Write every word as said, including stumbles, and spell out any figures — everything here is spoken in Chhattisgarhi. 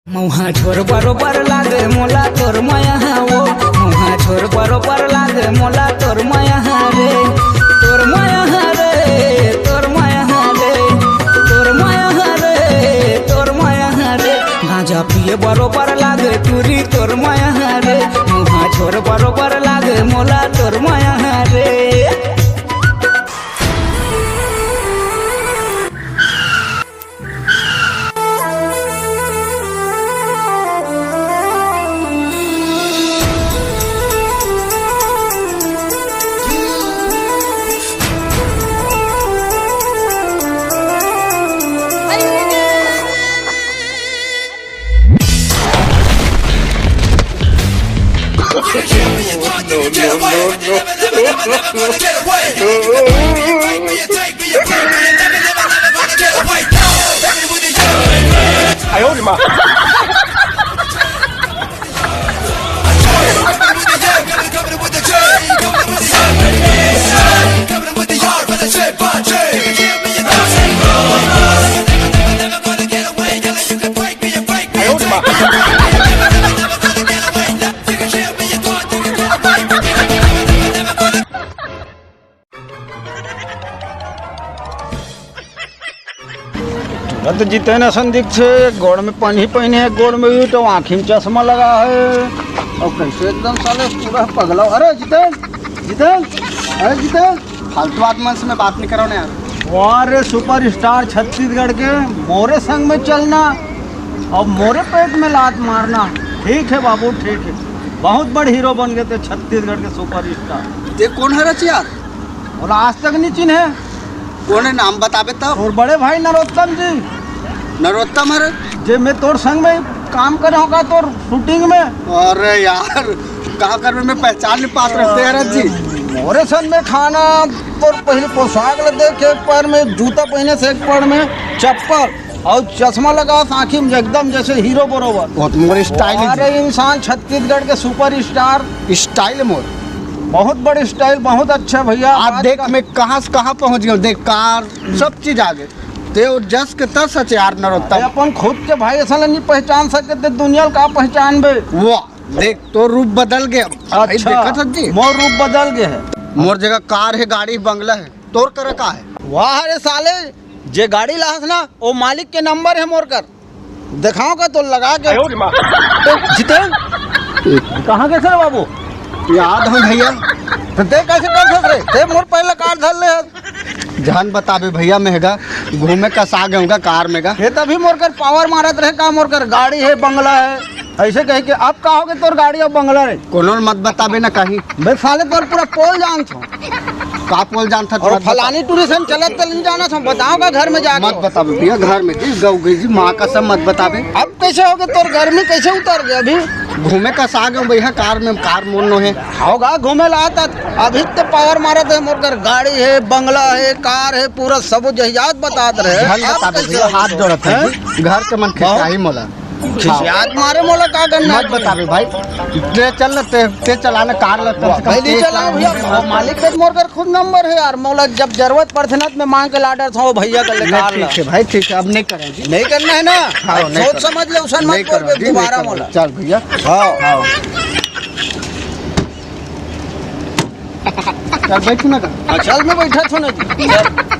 मुहा छोर बरोबर लागे मोला तोर मया वो। मुहा छोर बरोबर लागे मोला तोर मया रे। तोर मया रे, तोर मया रे, तोर मया रे, तोर मया रे। गांजा पिए बरोबर लागे टूरी तोर मया रे। मुहा छोर बरोबर लागे मोला तोर मया रे। तुरंत जितेन असन दिखथे, एक गोड़ में पनही पहिने हे, एक गोड़ में ईंट, अउ आँखी में चश्मा लगा हे। अउ कइसे एकदम साले पूरा पगला। अरे जितेन, जितेन, अरे जितेन, फालतू आदमी मन से मैं बात नहीं करो ना यार। वाह रे सुपरस्टार छत्तीसगढ़ के, मोरे संग में चलना अउ मोरे पेट में लात मारना। ठीक हे बाबू, ठीक हे, बहुत बड़ हीरो बन गे तें छत्तीसगढ़ के सुपरस्टार। तें कोन हरच यार? अउ आज तक नहीं चिन्हे। कोन हे, नाम बताबे तब। अउ बड़े भाई नरोत्तम जी। नरोत्तम हरे? जे मैं तोर संग में काम करे हों का तोर शूटिंग में। अरे यार, का करबे, मैं पहचान नहीं पात रहेंव तें हरच जी। मोरे संग में खाना, तोर पहिली पोशाक ल देख, एक पैर में जूता पहिने हस, एक पैर में चप्पल। अउ चश्मा लगा हस आँखी में, एकदम जइसे हीरो बरोबर। बहुत मोर स्टाइल हे अरे जी। इंसान छत्तीसगढ़ के सुपरस्टार। स्टाइल हे मोर। बहुत बड़े स्टाइल, बहुत अच्छा भइया। आज आज देख का मैं कहाँ से कहाँ पहुँच गेंव, देख कार सब चीज आ गे। तें अउ जस के तस हच यार नरोत्तम। अरे अपन खुद के भाई असन ल नहीं पहचान सके तें दुनिया ल का पहचानबे। वाह, देख तोर रूप बदल गे अब। भाई अच्छा, देखत हच जी। मोर रूप बदल गे हे। मोर जगह कार हे, गाड़ी, बंगला हे। तोर करा का हे? वाह रे साले, जे गाड़ी लाहस ना, ओ मालिक के नंबर हे मोर कर। देखावं का तोर लगा के। जितेन, कहाँ गे हस रे बाबू? याद हे भइया। त तें कइसे करथस रे? तें मोर पहिली कार धर ले हस। झन बताबे भइया, मैं गा घूमे कस आ गेंव गा कार में गा। तें तभी मोर कर पावर मारत रहे का, मोर कर गाड़ी हे, बंगला हे। अइसे कहिके अब का होगे तोर गाड़ी अउ बंगला रे? कोनो ल मत बताबे ना कहीं। बे साले तोर पूरा पोल जानथों। का पोल जानथस? अउ फलानी टूरी सन चलत त नहीं जानथों, बतावं का घर में जाके। मत बताबे भइया, घर में जी, गऊ गई जी, माँ कसम मत बताबे। अब कइसे होगे तोर गर्मी कइसे उतर गे अभी? घूमे कस आ गेंव भइया कार में, कार मोर नो हे। होगा घूमे ला त अभी त पावर मारत हे, मोर कर गाड़ी हे, बंगला हे, कार हे, पूरा सब जहियात बतात रहे। झन अब बताबे कइसे भइया, होगे हाथ तोर? जोड़त हंव जी, घर के मन खिसियाही मोला। खिसियात मारे मोला का करना मत हे? बताबे भाई, तें चल ना, तें, तें चला ना कार ल, कम से कम भाई, नहीं तें चलावं भइया, मालिक के मोर कर खुद नंबर हे यार, मोला जब जरूरत पड़थे ना, त मैं मांग के ला डरथों भइया कर ले नहीं, कार ठीक ला। हे भाई, ठीक हे, अब नहीं करेंव जी। नहीं करना हे ना? हाँ, नहीं सोच करना। समझ ले, उसन मत नहीं बोल करना बे जी, नहीं दोबारा करना। मोला। चल भइया। हाँ। हाँ। चल बैठ ना कर। हाँ, चल मैं बैठत हंव ना जी।